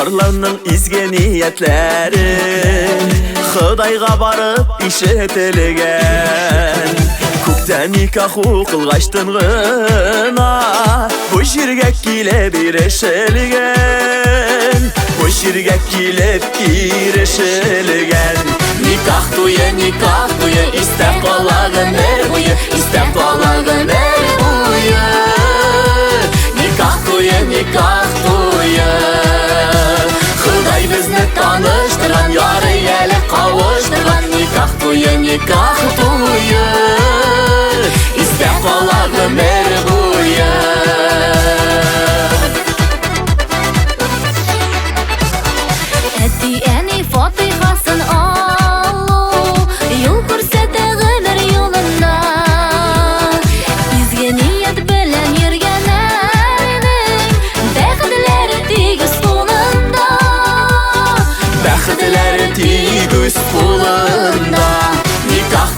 Парларның изге ниятләре Ходайга барып ишетелгән. Күктә никах укылгач тынгына бу җиргә килеп ирешелгән. Бу җиргә килеп ирешелгән. Никах туе, истә кала гомер буе, истә кала гомер буе. Никах туе, никах туе. Ходай безне таныштырган, ярый әле кавыштырган. Никах туе, никах туе. Истә кала гомер буе. Әти-әни фатихасын алу юл күрсәтә гомер юлында. Изге ният белән йөргәннәрнең бәхетләре тик үз кулында. Бәхетләре тик үз кулында. Никах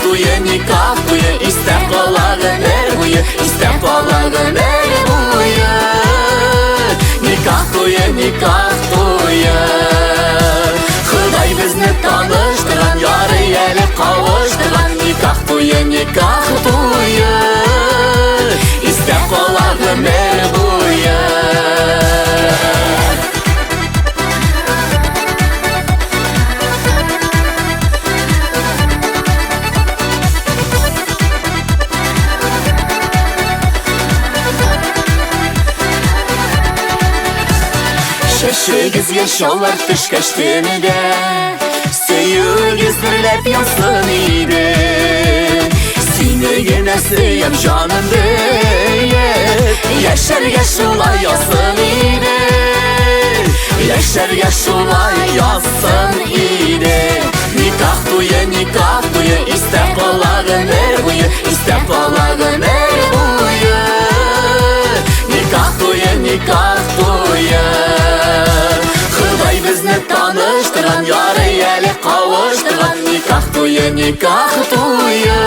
туе, истә кала гомер буе, истә кала гомер буе. Никах туе, никах туе. Ходай безне таныштырган, ярый әле кавыштырган. Никах туе, никах туе. Истә кала гомер буе. Чәчегезгә чаллар төшкәч төнедә, сөюегез дөрләп янсын иде. Сине генә сөям, җаным диеп, яшәргә шулай язсын иде. Яшәргә шулай язсын иде. Никах туе, истә кала гомер буе, истә кала гомер буе. Никах туе, никах туе. Ходай безне таныштырган, ярый әле кавыштырган. Никах туе, никах туе.